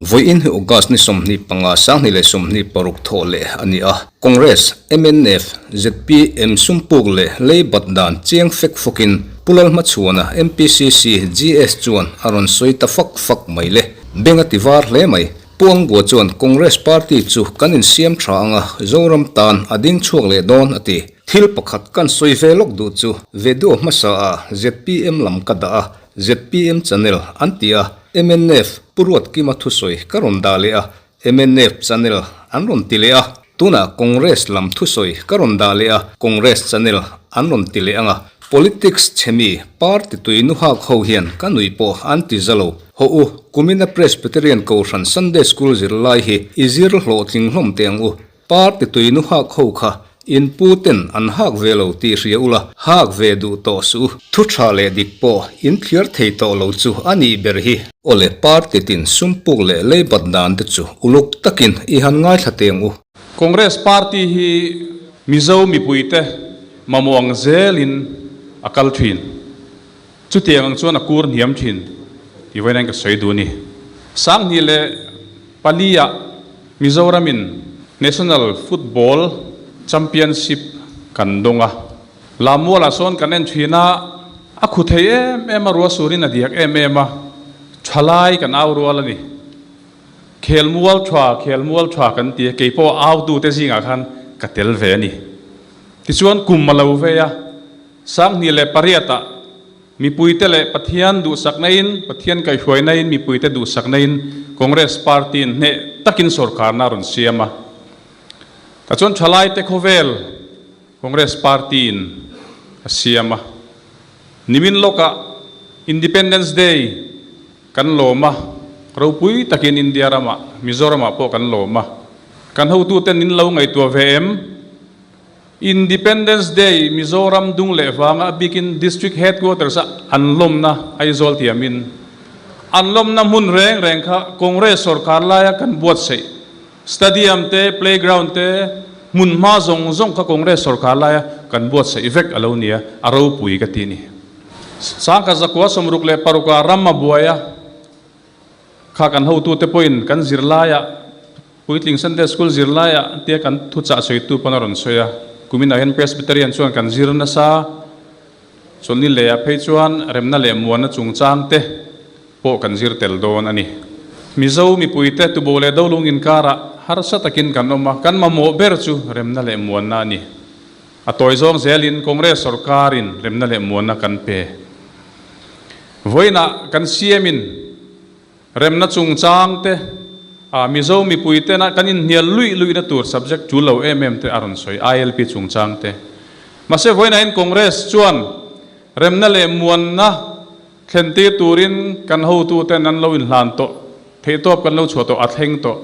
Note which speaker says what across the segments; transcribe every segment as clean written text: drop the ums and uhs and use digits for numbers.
Speaker 1: Vawiin hi August ni 25 2026 thawh leh a ni a. Congress, mnf, zpm sumpuk leh leibat dan chiang fek fawkin Pu Lalhmachhuana, MPCC, GS chuan a rawn sawi ta fak fak mai le. Beng a ti var hle mai. Pu Angua chuan Congress party chu kan insiam tha ang a, Zoram tan a ding chhuak leh dawn a ti. Thil pakhat kan sawi ve lawk duh chu video hmasa ah zpm lam ka dah a, zpm channel an ti a, mnf Pu Ruatkima thusawi ka rawn dah leh a, mnf channel an rawn ti leh a, tunah Congress lam thusawi ka rawn dah leh a, Congress channel an rawn ti leh ang a. Politics chhemi party tui nu hak ho hian ka nui pawh an ti za lo. Hawh u, kumina Presbyterian Kohhran Sunday School zirlai hi i zir hlawhtling hlawm teh ang u. Party tui nu hak ho kha in pu ten an hak ve lo tih hria ula, hak ve duh tawh suh u. Thu tha leh dik pawh in thliar thei tawh lo chu a nih ber hi. Awle, party tin sumpuk leh leibat dan te chu uluk takin i han ngaithla teh ang u.
Speaker 2: Congress party hi Mizo mipuite mamawh ang zelin a kal thin. Chutiang ang chuan a kur hniam thin tih vawiin ka sawi duh a ni. 2004-ah Mizoramin National Football Championship kan dawng a. Lammualah sawn kan en thin a, a khu thei em em a, ruah surin a diak em em a, thalai kan au rual a ni. Khelmual tha, khelmual tha kan ti a, kei pawh autute zingah khan ka tel ve a ni. Tichuan kum a lo vei a, 2008-ah mipuite leh Pathian duhsakna-in, Pathian kaihhruaina-in mipuite duhsakna-in Congress Party-in hneh takin sorkarna a rawn siam a. Tachuan thalaite khawvel Congress Party-in a siam a. Nimin lawkah Independence Day kan lawm a, ropui takin India ramah, Mizoramah pawh kan lawm a. Kan hotuten in lo ngaihtuah ve em? Independence Day Mizoram dung leh vanga a bikin District Headquarters a an lawmna Aizawl tiamin an lawmna hmun reng reng kha Congress sorkar laia kan buatsaih Stadium te, Playground te, hmun hma zawng zawng kha Congress sorkar laia kan buatsaih vek a lo nia, a ropui ka ti ni. 1966 ah ram a buai a, kha kan hotute pawhin kan zirlaiah Puitling Sunday School zirlaiah tia kan thuchah sawitu pawn a rawn sawi a, kuminah hian Presbyterian chuan kan zir nasa, chawlhni lehah phei chuan remna leh muanna chungchang te pawh kan zir tel dawn a ni. Mizo mipuite tubo leh dolung inkarah harsa takin kan awm a, kan mamawh ber chu remna leh muanna a ni. A tawi zawng zelin Congress sorkarin remna leh muanna kan pe. Vawiinah kan CM-in Remna chungchang te, a Mizo mipui tena kan inhnial luih luihna tur subject tul lo em em te a rawn sawi, ILP chungchang te. Mahse vawiinahin Congress chuan remna leh muanna thlentir turin kan hotuten an lo inhlan tawh, theihtawp kan lo chhuah tawh, a thleng tawh.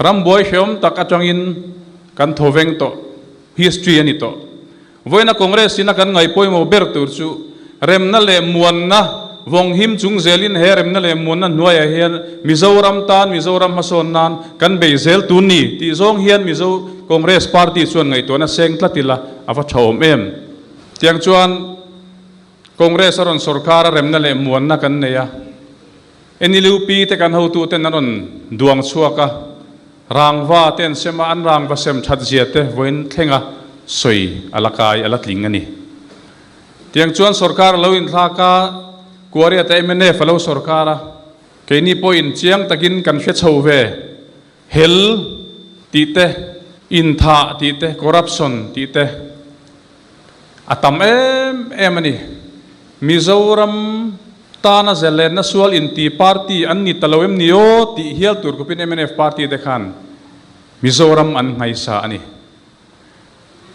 Speaker 2: Rambuai hreawm tak atangin kan thawveng tawh, history a ni tawh. Vawiina Congress ina kan ngaih pawimawh ber tur chu remna leh muanna vawng him chung zelin he remna leh muanna hnuaiah hian Mizoram tan Mizoram hmasawn nan kan bei zel tun ni tih zawng hian Mizo Congress Party chuan ngaihtuahna seng tlat ila a va tha awm em. Tiang chuan Congress a rawn sorkar a remna leh muanna kan nei a, NLUP te kan hotuten an rawn duang chhuak a, rangva te an sem a, an rangva sem that zia te vawiin thlenga sawi a la kai a la tling a ni. Tiang chuan sorkar a lo inthlak a, Kuariata mnf a lo sorkar a, keini pawhin chiang takin kan hre chho ve, hel tih te, inthah tih te, corruption tih te a tam em em a ni. Mizoram tana zelenna sual inti party an ni ta lo em ni aw tih hial tur khawpin mnf party te khan Mizoram an nghaisa a ni.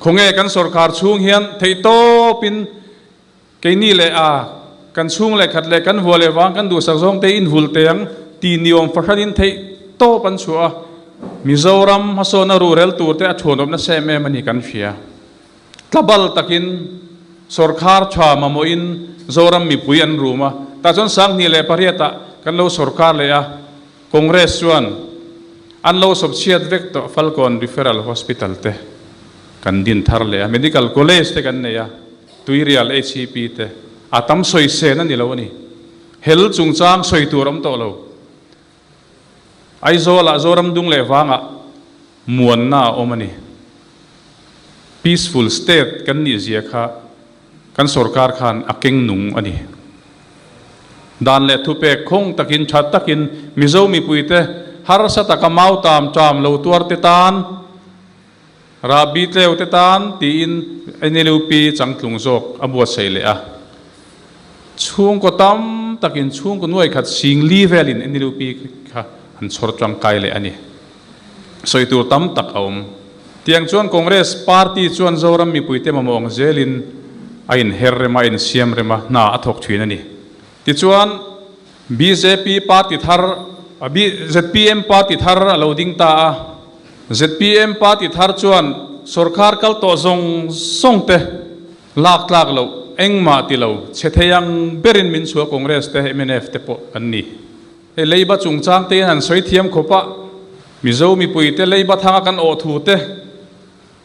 Speaker 2: Khawnge kan sorkar chhung hian theihtawpin keini leh a kan chhung leh khat leh kan vua leh vang kan duhsak zawng te inhul teh ang ti niawm fahranin theihtawp an chhuah a, Mizoram hmasawnna ruhrel tur te a thuanawpna sem em a ni kan hria. Tlabal takin sorkar tha mamawhin Zoram mipui an rum a, tah chuan 2008-ah kan lo sorkar leh a, Congress chuan an lo sawp chhiat vek tawh Falkawn Referral Hospital te kan din thar leh a, Medical College te kan nei a. Tuirial HEP te a tam sawi sen a ni lo a ni. Hel chungchang sawi tur a awm tawh lo. Aizawlah Zoram dung leh vangah muanna a awm a ni. Peaceful state kan nih zia kha kan sorkar khan a keng nung a ni. Dan leh thupek khawng takin tha takin Mizo mipuite harsa taka mau tam ṭam lo tuar te tan, Rahbi tleu te tan tiin NLUP changtlung zawk a buatsaih leh a. Chhungkaw tam takin chhungkaw nuai khat sing li velin NLUP kha an chhawr tangkai leh a ni. Sawi tur tam tak a awm. Tiang chuan Congress party chuan Zoram mipuite mamawh ang zelin a inher rem a, a insiam rem a, hna a thawk thin a ni. Tichuan bjp party thar, zpm party thar a lo ding ta a. Zpm party thar chuan sorkar kal tawh zawng zawng te lak tlak loh engmah ti lo chhe thei ang berin min chhuah Congress te mnf te pawh an ni. Hei leiba chungchang te hian han sawi thiam khawp a, Mizo mipui te leiba thanga kan awh thu te,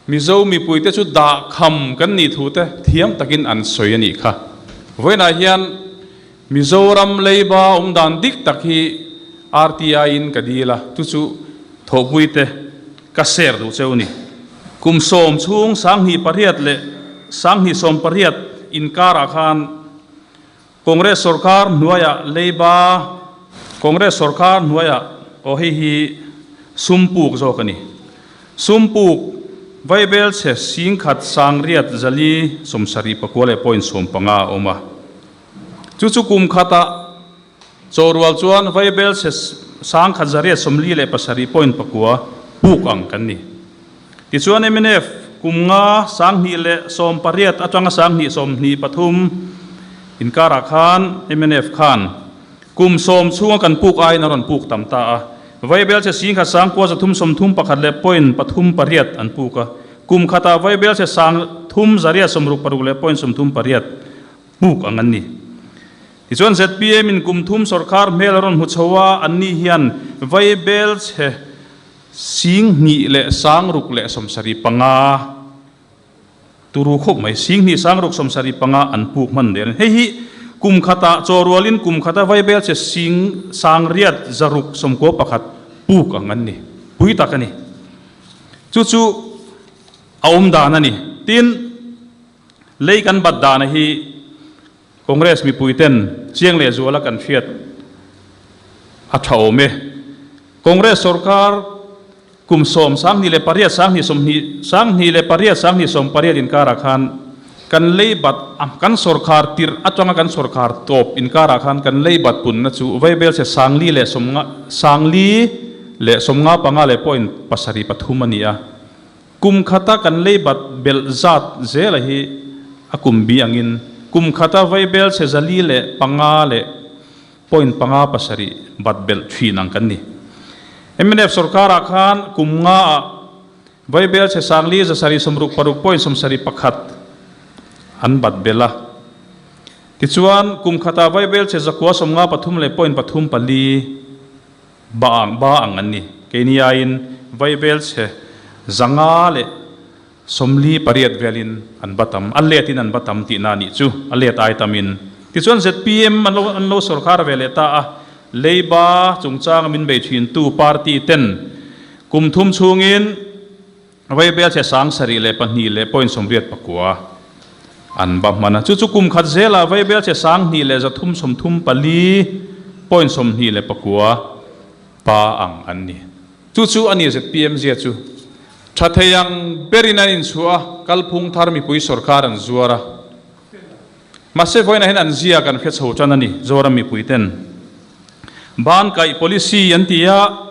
Speaker 2: Mizo mipui te chu dah kham kan nih thu te thiam takin an sawi a nih kha. Vawiinah hian Mizoram leiba awm dan dik tak hi RTI in ka dil a, chu chu thawhpui te ka share duh cheu ni. Kum sawm chhung 2008 leh 2018 inkarah khan Congress sorkar hnuaiah leiba Congress sorkar hnuaiah aw hei hi sum puk zawk a ni. Sum puk vaibel chhe 10,000 600 74 leh point 15 a awm a. Chu chu kum khatah chawhrual chuan vaibel chhe 1,847 point pakua puk ang kan ni. Tichuan mnf kum nga 2018 atanga 2023 inkarah khan mnf khan kum sawm chhunga kan puk aiin a rawn puk tam ta a. Vaibel chhe 10,000 931 leh point pathum pariat an puk a. Kum khatah vaibel chhe 3,866 leh point 38 puk ang an ni. Tichuan zpm in kum thum sorkar hmel a rawn hmu chho a, anni hian vaibel chhe 2,000 leh 675 turu khawp mai, 2,000 675 an puk hman der a ni. Hei hi kum khatah chaw rualin kum khata vaibel chhe sing sangriat 691 puk ang an ni. Pui tak a ni. Chu chu a awm dan a ni. Tin, lei kan bat dana hi Congress mipuiten chiang leh zuala kan hriat a tha awm e. Congress sorkar kum sawm 2008 20 20 2008 20 18 inkarah khan kan lei bat a kan sorkar tirh atanga kan sorkar tawp inkarah khan kan lei bat punna chu vaibel chhe sangli leh sawmnga sangli leh sawmnga panga leh point pasarih pathum a ni a. Kum khata kan lei bat belh zat zela hi a kum bi angin kum khata vaibel chhe zali leh panga leh point panga pasarih bat belh thin ang kan ni. Mnf sorkarah khan kum nga ah vaibel chhe sangli zasarih sawmruk paruk point sawmsarih pakhat an bat belh a. Tichuan kum khata vaibel chhe zakua sawmnga pathum leh point pathum pali Ba ang ba ang an ni. Keini aiin vaibel chhe zanga leh sawmli pariat velin an ba tam, a letin an ba tam tihna a nih chu, a let ai tamin. Tichuan zpm an lo an lo sorkar ve leh ta a, Leiba chungchanga min bei thintu party ten kum thum chhungin vaibel chhe sang sarih leh pahnih leh point sawmriat pakua an ba hman a. Chu chu kum khat zelah vaibel chhe sang hnih leh zathum sawmthum pali point sawmhnih leh pakua pa ang an ni. Chu chu a ni zpm zia chu. Tha thei ang berin an inchhuah a, kalphung thar mipui sorkar an zuar a. Mahse vawiinah hian an zia kan hre chho tan a ni, Zoram mipui ten. Ban kaih policy an ti a.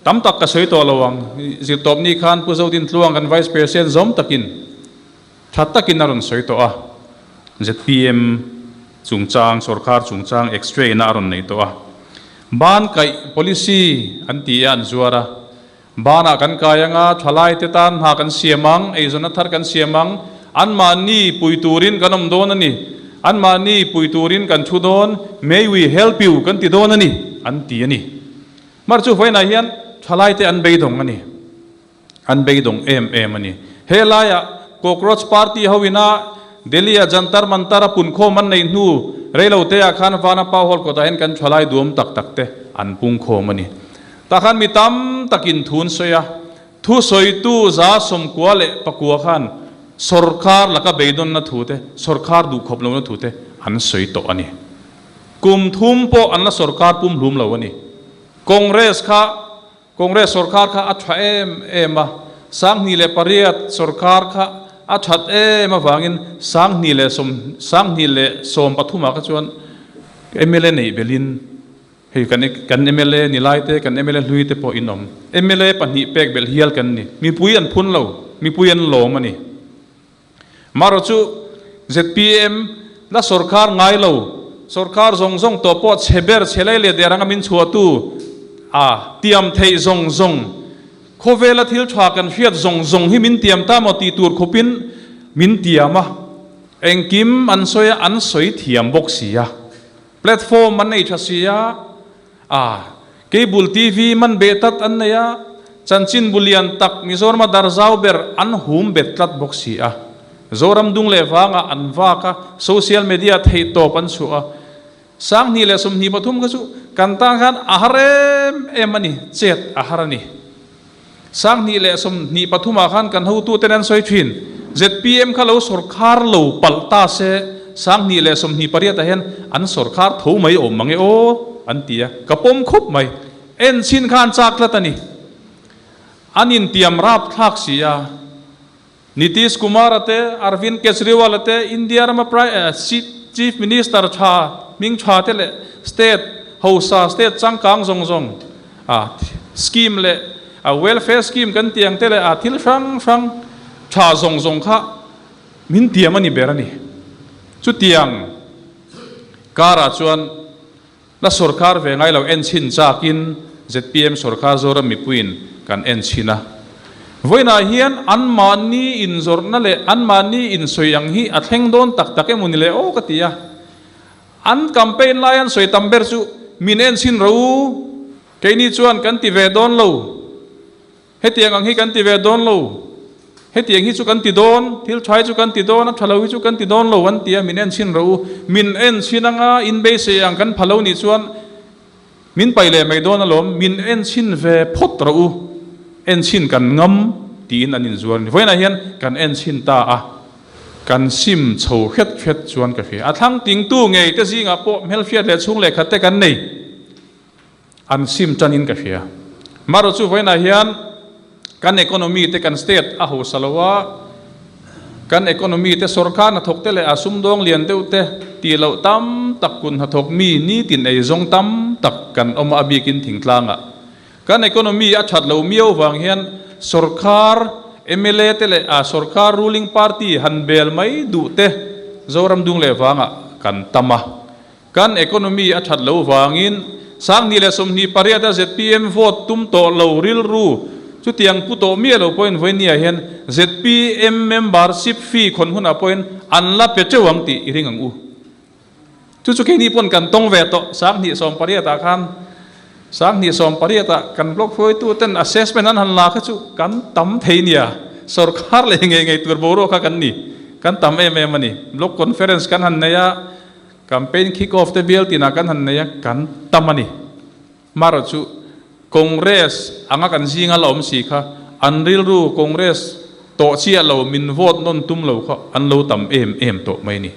Speaker 2: Tam tak ka sawi tawh lo ang. Zirtawpni khan Pu Zodin Tluang kan Vice President zawm takin tha takin a rawn sawi tawh a. Zpm chungchang, sorkar chungchang x-ray na a rawn nei tawh a. Ban kaih policy an ti a an zuar a. Banah kan kai anga thalai te tan hna kan siam ang, eizawnna thar kan siam ang, anmahni pui turin kan awm dawn a ni, anmahni pui turin kan thu dawn, may we help you kan ti dawn a ni, an ti a ni. Mar chu vawiinah hian thalaite an beidawng a ni. An beidawng em em a ni. He laiah Cockroach Party ho ina Delhi-a Jantar Mantar-a punkhawm an neih hnu reilote ah khan Vanapa Hall kawtah hian kan thalai duam tak tak te an pungkhawm a ni. Tah khan mi tam takin thu an sawi a, thusawitu 99 khan sawrkar laka beidawnna thu te, sawrkar duhkhawp lohna thu te an sawi tawh a ni. Kum thum pawh an la sawrkar pumhlum lo a ni. Congress kha Congress sawrkar kha a tha em em a, 2008 sawrkar kha a that em avangin sanghnih leh sawm 2013 ah kha chuan mla neih belhin hei kan kan mla ni lai te kan mla hlui te pawh in awm. Mla pahnih pek belh hial kan ni. Mipui an phun lo, mipui an lawm a ni. Marawh chu zpm la sawrkar ngai lo, sawrkar zawng zawng tawh pawh chhe ber chhe lei leh der anga min chhuahtu a tiam theih zawng zawng, khawvela thil tha kan hriat zawng zawng hi min tiam ta maw tih tur khawpin min tiam a, engkim an sawi a, an sawi thiam bawk si a, platform an nei tha si a, A, Cable TV man beh tlat an nei a, chanchinbu lian tak Mizorama dar zau ber an hum bet tlat bawk si a. Zoram dung leh vangah an vak a, social media theihtawp an chhuah a. 2023 kha chu kan tan khan a har em em a ni, chet a har a ni. 2023 ah khan kan hotuten an sawi thin, zpm kha lo sawrkhar lo palh ta se, 2028 ah hian an sawrkhar tho mai awm mang e aw, an ti a, ka pawm khawp mai. En chhin kha an chak tlat a ni. An intiam rapthlak si a. Nitish Kumar-a te, Arvind Kejriwal-a te, India rama Chief Minister tha, hming tha te leh state hausa, state changkang zawng zawng a scheme leh a welfare scheme kan tih ang te leh a thil hrang hrang tha zawng zawng kha min tiam a ni ber a ni. Chutiang karah chuan La sawrkar ve ngai lo en chhin chakin zpm sawrkar Zoram mipuiin kan en chhin a. Vawiinah hian anmahni inzawrhna leh anmahni insawi ang hi a thleng dawn tak tak emaw ni le aw ka ti a. An campaign lai an sawi tam ber chu min en chhin ro u, keini chuan kan ti ve dawn lo. Hetiang ang hi kan ti ve dawn lo, hetiang hi chu kan ti dawn, thil tha hi chu kan ti dawn, a tha lo hi chu kan ti dawn lo an ti a, min en chhin rawh u, min en chhin anga in beisei ang kan pha lo nih chuan min paih leh mai dawn alawm, min en chhin ve phawt rawh u, en chhin kan ngam tiin an inzuar a ni. Vawiinah hian kan en chhin ta a, kan sim chho hret hret chuan ka hria. A thlang tingtu ngei te zingah pawh hmelhriat leh chhung lehkhat te kan nei. An sim tanin ka hria. Marawh chu vawiinah hian kan economy te kan state a hausa lo a, kan economy te sorkar hnathawk te leh a sumdawng lian deuh te tih loh tam tak kun hnathawk mi nitin ei zawng tam tak kan awm a, a bikin thingtlangah. Kan economy a that lo miau vang hian sorkar mla te leh a sorkar ruling party han bel mai duh te Zoram dung leh vangah kan tam a. Kan economy a that lo vangin 2028 a zpm vote tum tawh lo rilru chutiang pu tawh miah lo pawhin vawinia hian zpm membership fee khawn hunah pawhin an la pe teuh ang tih i ring ang u. Chu chu keini pawn kan tawng ve tawh 2018 ah khan 2018 ah kan block hruaitu ten assessment an han la kha chu kan tam thei nia sorkar leh ngei ngei tur boruak kha kan ni kan tam em em a ni. Block conference kan han nei a. Campaign kick off te bial tinah kan han nei a, kan tam a ni. Marawh chu Congress anga kan zinga la awm si kha an rilru Congress tawh chiah lo min vote nawn tum lo kha an lo tam em em tawh mai ni.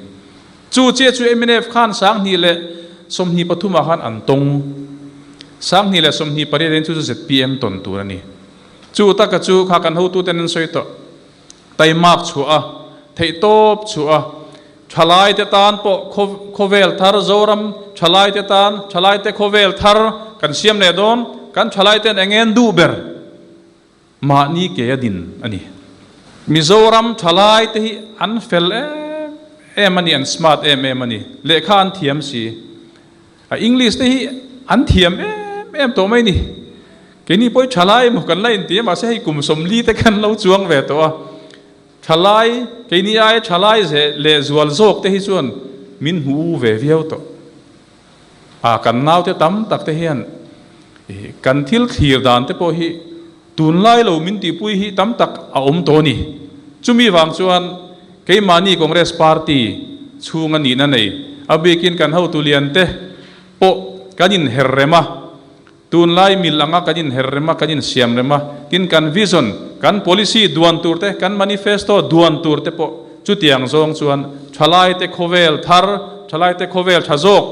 Speaker 2: Chu chiah chu mnf khan 2023 ah khan an tawng. 2028 in chu chu zpm tawn tur a ni. Chu taka chu kha kan hotuten an sawi tawh. Taimak chhuah a, theihtawp chhuah a, Thalaite tan pawh khawvel thar, Zoram thalaite tan thalaite khawvel thar kan siam leh dawn, kan thalaiten eng en duh ber mahni ke a din a ni. Mizoram thalaite hi an fel em em a ni, an smart em em a ni, lehkha an thiam si. A English te hi an thiam em em tawh mai ni. Keini pawh hi thalai emaw kan la inti a, mahse hei kum 40 te khan lo chuang ve tawh a. Thalai, keini aia thalai ze leh zual zawk te hi chuan min hmu ve viau tawh. A, kan naute tam tak te hian kan thil thlir dan te pawh hi tunlai lo min tihpui hi tam tak a awm tawh a ni. Chumi vang chuan. Keimahni Congress Party chhunga nihna nei, a bikin kan hotu liante pawh kan inher rem a, tunlai mil anga kan inher rem a, kan insiam rem a, tin kan vision, kan policy duan tur te, kan manifesto duan tur te pawh chutiang zawng chuan thalaite khawvel thar, thalaite khawvel tha zawk,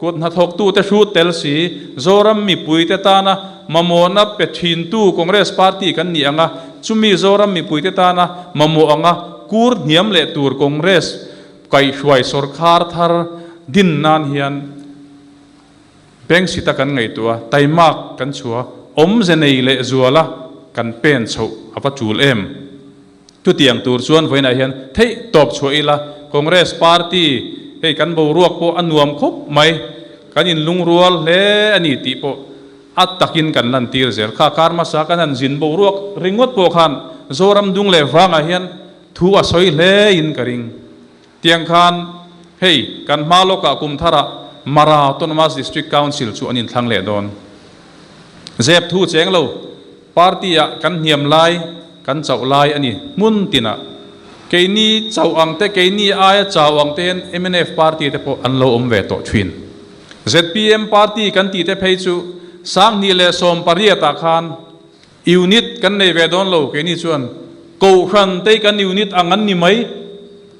Speaker 2: kut hnathawktute hrut tel si, Zoram mipuite tana mamawhna pe thintu Congress Party kan nih anga chumi Zoram mipuite tana mamawh anga kur hniam leh tur Congress kaihhruai sawrkhar thar din nan hian bank sita kan ngaihtuah a, taimak kan chhuah a, awmze nei leh zuala kan pen chhoh a va tul em? Chutiang tur chuan vawiinah hian theih tawp chhuah ila, Congress Party hei kan boruak pawh a nuam khawp mai, kan inlungrual hle a ni tih pawh a takin kan lantir zel. Kha kar hmasa kan han zin boruak ringawt pawh khan Zoram dung leh vangah hian thu a sawi hle in ka ring. Tiang khan hei kan hma lawkah kum tharah Mara Autonomous District Council chu an inthlang leh dawn. Zep thu cheng lo, party ah kan hniam lai, kan chauh lai a ni hmun tinah. Keini chauh ang te, keini aia chau ang te hian mnf party te pawh an lo awm ve tawh thin. Zpm party kan tih te phei chu 2018 ah khan Unit kan nei ve dawn lo, keini chuan Kohhran te kan unit ang an ni mai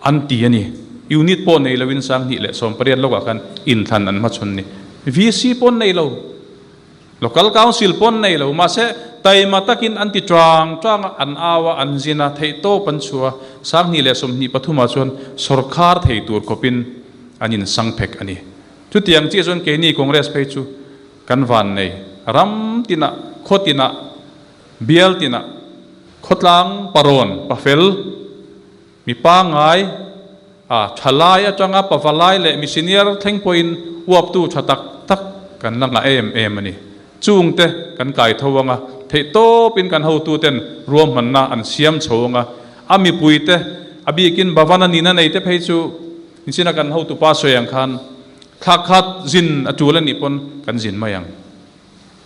Speaker 2: an ti a ni. Unit pawh nei loin 2018 lawkah khan inthlan an hmachhawn ni. VC pawh an nei lo, Local Council pawh an nei lo, mahse taima takin an ti tang tang a, an au a, an zin a, theihtawp an chhuah a, 2023 ah chuan sawrkhar thei tur khawpin an insang phek a ni. Chutiang chiah chuan keini Congress phei chu Kan vannei ram tinah, khaw tinah, bial tinah, khawtlang parawn, pafel, mi pangngai, a tha lai atanga pava lai leh mi senior thleng pawhin uaptu tha tak tak kan la ngah em em a ni. Chungte kan kai tho anga, theihtawpin kan hotuten ruahmanna an siam chho anga, a mipuite, a bikin Bhavana nihna neite phei chu nichina kan hotupa sawi ang khan, Thla khat zin a tul a nih pawn kan zin mai ang.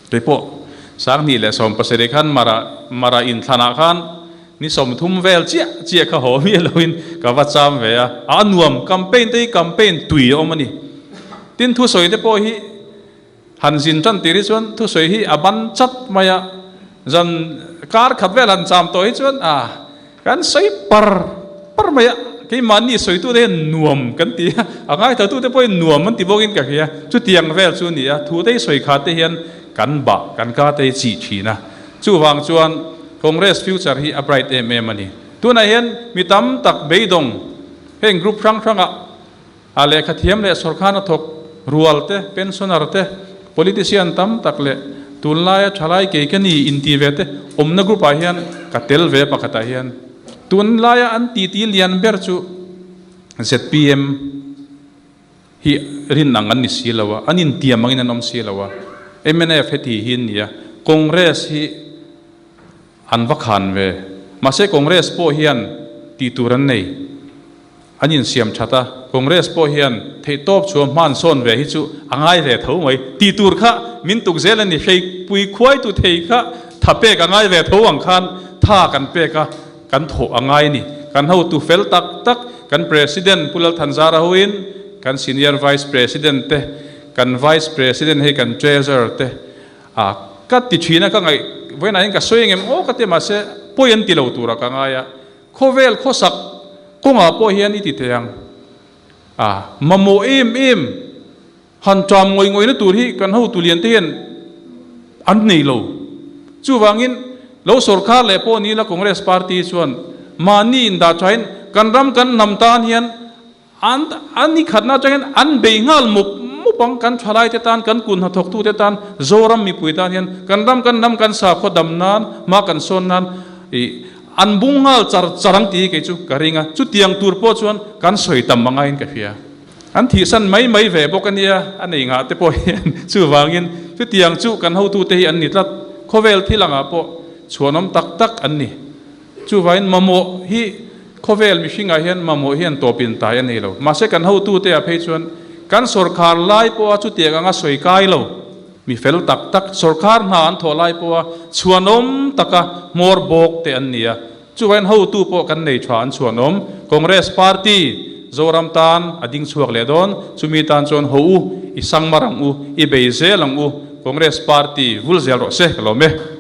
Speaker 2: Kei pawh 2017 khan Mara Mara inthlanah khan ni 30 vel chiah chiah kha haw miah loin ka va cham ve a, a nuam campaign te hi campaign tui a awm a ni. Tin thusawi te pawh hi han zin tan tir hi chuan thusawi hi a ban chat mai a, zan kar khat vel han cham tawh hi chuan a Kan sawi par par mai a, keimahni sawitute hian nuam kan ti a, a ngaithlatute pawhin nuam an ti bawkin ka hria. Chutiang vel chu a ni a, thute hi sawi khat te hian kan bah, kan ka te hi chih thin a. Chuvang chuan Congress future hi a bright em em a ni. Tunah hian mi tam tak beidawng heng group hrang hrangah A lehkha thiam leh sawrkhana thawk rual te, pensioner te, politician tam tak leh tunlaia thalai kei ka ni inti ve te awmna group ah hian ka tel ve pakhatah hian tunlaia an titi lian ber chu zpm hi rin ang an ni si lo a, an intiam angin an awm si lo a, mnf heti hi an ni a, Congress hi An va khan ve. Mahse Congress pawh hian tih tur an nei. An insiam that a, Congress pawh hian theihtawp chhuah hman sawn ve hi chu a ngai ve tho mai. Tih tur kha min tuk zel a ni. Hreipui khuaitu thei kha tha pek a ngai ve tho ang khan tha kan pek a, kan thawh a ngai a ni. Kan hotu fel tak tak, kan President Pu Lalthanzara hoin, kan Senior Vice President te, kan Vice President hei kan Treasurer te, A, ka ti thin a, ka ngaih vawiinah hian ka sawi engem aw ka ti a, mahse pawi an ti lo turah ka ngai a, khawvel khawsak kawngah pawh hian i ti thei ang. A, mamawh em em, han ṭam ngawih ngawihna tur hi kan hotu lian te hian an nei lo. Chuvangin lo sawrkar leh pawh ni la Congress party chuan mahni indah ṭhain kan ram kan hnam tan hian An an ni khatna atangin an bei nghal mup mup ang, kan thalaite tan, kan kun hnathawktute tan, Zoram mipui tan hian kan ram kan hnam kan sakhaw dam nan, hma kan sawn nan ih an bung nghal char char ang tih hi kei chu ka ring a, chutiang tur pawh chuan kan sawi tam a ngaiin ka hria. An thihsan mai mai ve bawk a nia, a nei ngah te pawh hian chuvangin chutiang chu kan hotute hi an ni tlat, khawvel thil angah pawh chhuanawm tak tak an ni. Chuvain mamawh hi khawvel mihringah hian mamawh hian tawpin tai a nei lo. Mahse kan hotute ah phei chuan kan sawrkhar lai pawha chutiang anga sawi kai lo, mi fel tak tak sawrkhar hna an thawh lai pawha chhuanawm taka hmawr bawk te an ni a. Chuvain hotu pawh kan nei tha an chhuanawm. Congress Party Zoram tan a ding chhuak leh dawn. Chumi tan chuan ho u, i sangmar ang u, i bei zel ang u, Congress Party vul zel rawh se ka lawm e.